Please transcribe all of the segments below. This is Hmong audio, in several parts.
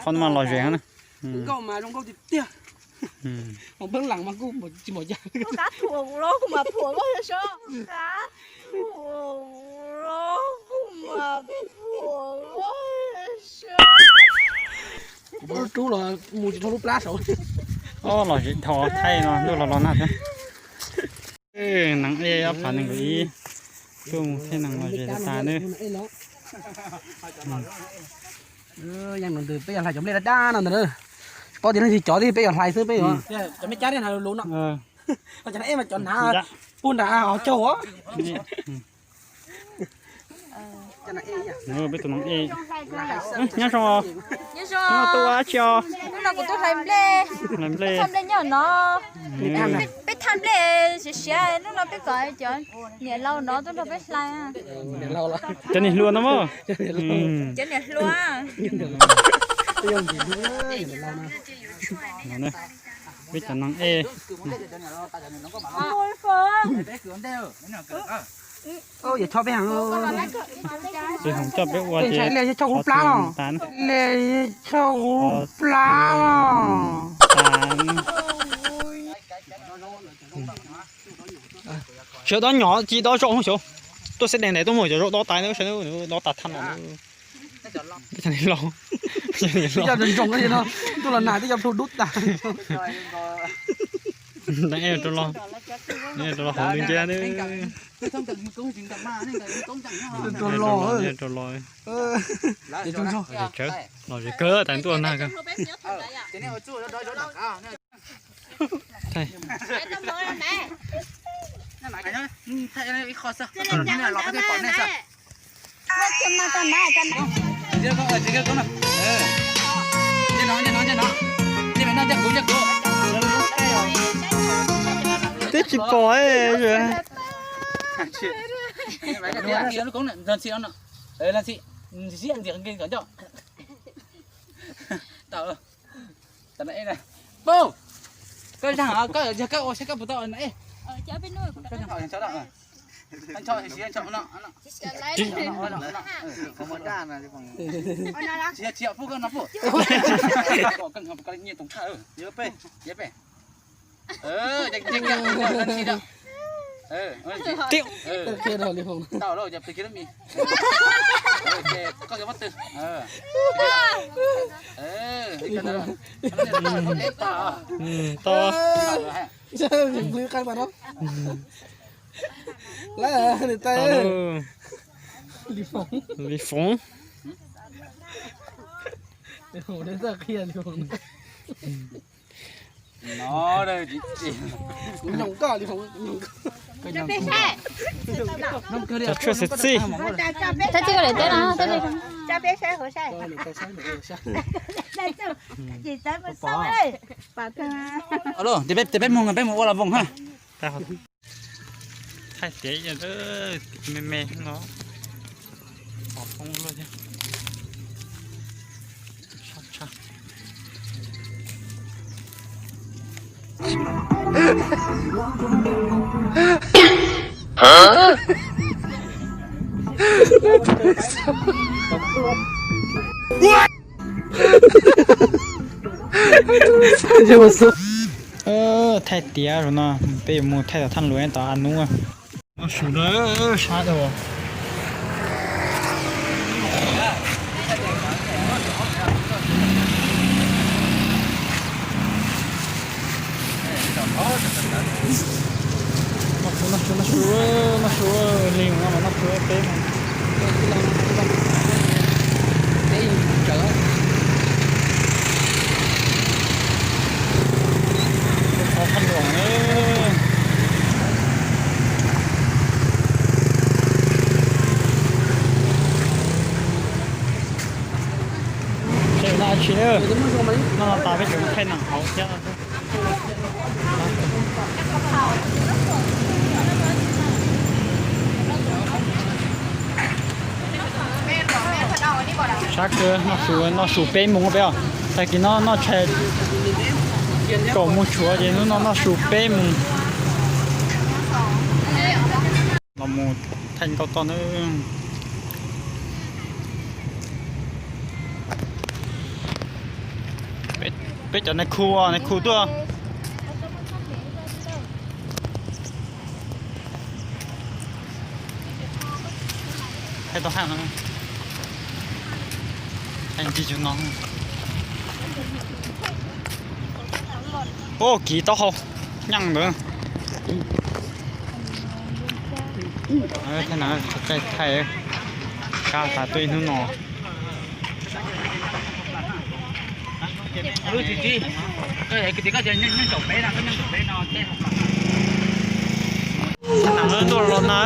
Qhov no mas lom zem na. Nkauj mas zoo nkauj tiag tiag. Hauv npleeb lam mas kuj tsis npaum cas. Qab thuam los kuv mas thuam los yog so. Qab thuam los kuv mas thuam los yog so. Kuv rub los mus tsis dhau lub plab saud. Lom zem dhau thaij no ntuj los los nag thiab. Nees ej ob phav nees nkaum ib, tuaj mus thaij nees lom zem tas tas nawb. Yeej no ntws peb yuav hlais cov nplej dab dab no ntag. Tsis paub tias leej twg cov tiag, peb yuav hlais xwb peb yuav. Cov me cab thiab hnav lus no. Cov no ej mas cov hnav puag nram hauv caug os. Peb tus nees ej. Nyob zoo. Nyob zoo. Tuaj ua dab tsi os? Hnub no kuv tuaj hlais nplej. Hlais nplej. Txhaj nplej nyob no. Peb thaj nplej siav siav, hnub no peb kom cov niam laus no tuaj nrog peb hlais. Cov niam hluas no mas. Cov niam hluas. Peb cov nees ej. Yog choj peb heev. Ces hoom coj peb ua ces li yog choj kuv plab los, li yog choj kuv plab los. Sawv dob nyom ci dob zaum xyov, tuaj xeb dees ntawd tuaj mus cov zaum dob tas, dob tas thaj los. Twb cov ntsoo ntsoo no, tuaj los nag twb cov plhu dub tas. Rau los, rau los hauv nws nceb. Rau los, rau los. Los zem kawg tas tuaj nag kawg. Twb tsis pom. Koj zaag, koj yog koj ua saib koj puas tau na. Tib. Tau. Li Foom. Li Foom. Cov tshuaj xwm txij. Tab sis koj lawm teb no, teb li. Tes peb mus, peb mus ua las voos ha. Thaij tiav me me no. Pom poob luaj thiab. Thaij tiav no, peb yuav mus thaij tom thaj lus tom a nub. Noj su na, sab dhau. Noj su, noj su, noj su, noj su, li no mas noj su peb. Qhov thaj luam na. Tsev no tsis, no tas peb tseem thaij nees hauv thiab. Sab kawg, noj su, noj su peb moos peb os. Tag kis no noj tshais kaum moos tshuav ces hnub no noj su peb moos. Los mus thaij ntau toj na. Peb cov nais khu, nais khu tuaj. Hais tau haj no. Hais ntsis yus no. Ua kiv taub hau nyeej ntawd. Thaij na, thaij, thaij kab tas tuaj ib hnub no. Ntuj los na.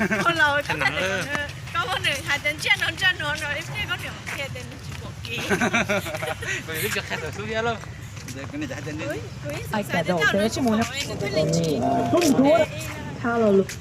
Koj ua nws hais tias ntsiaj no ntsiaj no no, ib pliag koj niam qhia tias nws tsis pom kev. Ai, cam dau, peb tsis mus nyob. Tha los lus.